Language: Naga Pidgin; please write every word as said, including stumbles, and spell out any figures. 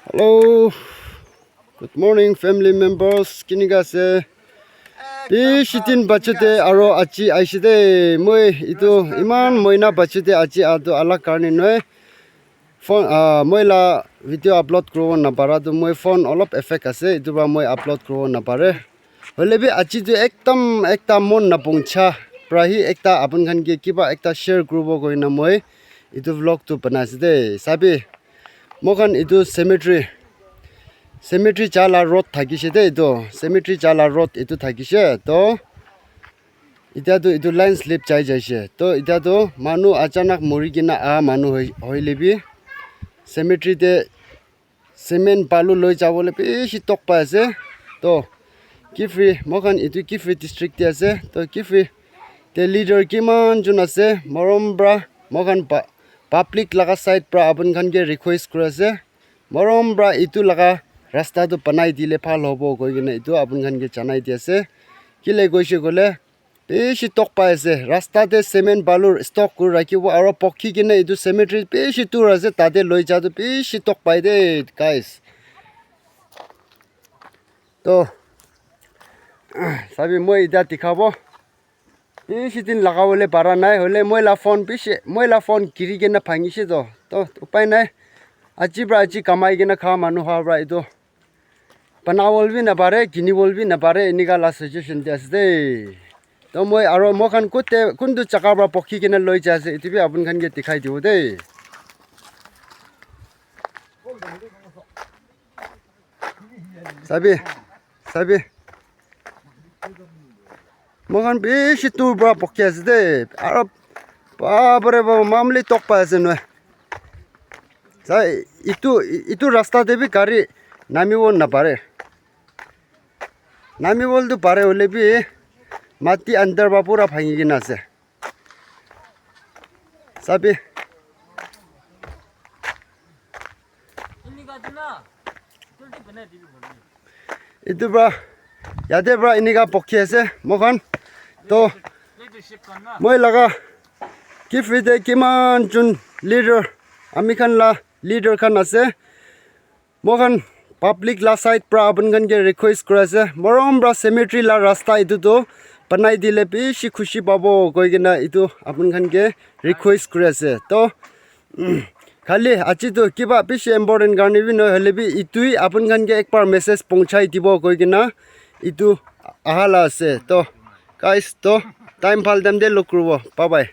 Hello. Good morning, family members. Kinika ase? Bishi din bachete aro aji aishe de. Moi itu iman moina bachete aji atu alak karne noy. Phone, ah, moi la video upload kuribo napara tu moi phone olop effect ase. Itu para moi upload kuribo napare. Hoile bi aji tu ekdam ekta mon napungcha. Pra hi ekta apun khan ke kiba ekta share kuribo koina moi itu vlog tu banai ase de. Sabi, moikhan itu cemetery, cemetery ja la road thakishe de itu. Cemetery ja la road itu thakishe. To, itya tu itu landslip jai jaishe. To, itya tu manu achanak mori kena aha manu hoi, hoile bi cemetery te cement balu loi jabo le bishi tok pai ase. To, Kiphire, moikhan itu Kiphire district te ase. To, Kiphire te leader kiman jon ase, morom pra moikhan pa-, public laga side pra apun khan ke request kuri ase. Morom pra itu laga rasta tu banai dile bhal hobo koi kena itu apun khan ke janai di ase. Kile koishe koile, bishi tok pai ase. Rasta te cement balu stock kuri rakhibo aro pokhi kena itu cemetery bishi dur ase. Tate loi ja tu bishi tok pai de, guys. To, sabi moi itya dikhabo. Bishi din lagabole para nai, hoile moi la phone bishi, moi la phone giri kena bhangishe to. To, upai nai. Aji pra aji kamai kena kha manu khan pra itu banabole bi napare, kinibole bi napare, enika la situation te ase de. To, moi aro moikhan kute, kuntu jaga pra pokhi kena loi ja ase, itu bi apun khan ke dikhai dibo de. Sabi, sabi. Moikhan bishi dur pra pokhi ase de. Aro, bapre bap, mamli tok pai ase noi. Sai, itu, itu rasta te bi gari namibo napare. Namibole tu pare hoile bi mati under pra pura bhangi kena ase. Sabi. Itu pra, yate pra enika pokhi ase moikhan. To, moi laga Kiphire te kiman jon leader, ami khan la leader khan ase. Moikhan public la side pra apun khan ke request kuri ase, morom pra cemetery la rasta itu tu banai dile bishi khushi pabo koi kena itu apun khan ke request kuri ase. To, khali aji tu kiba bishi important karne bi nohoi, hoile bi itu hi apun khan ke ek bar message pohonchai dibo koi kena itu aha la ase. To, guys, to, time bhal time te log kuribo. Bye bye.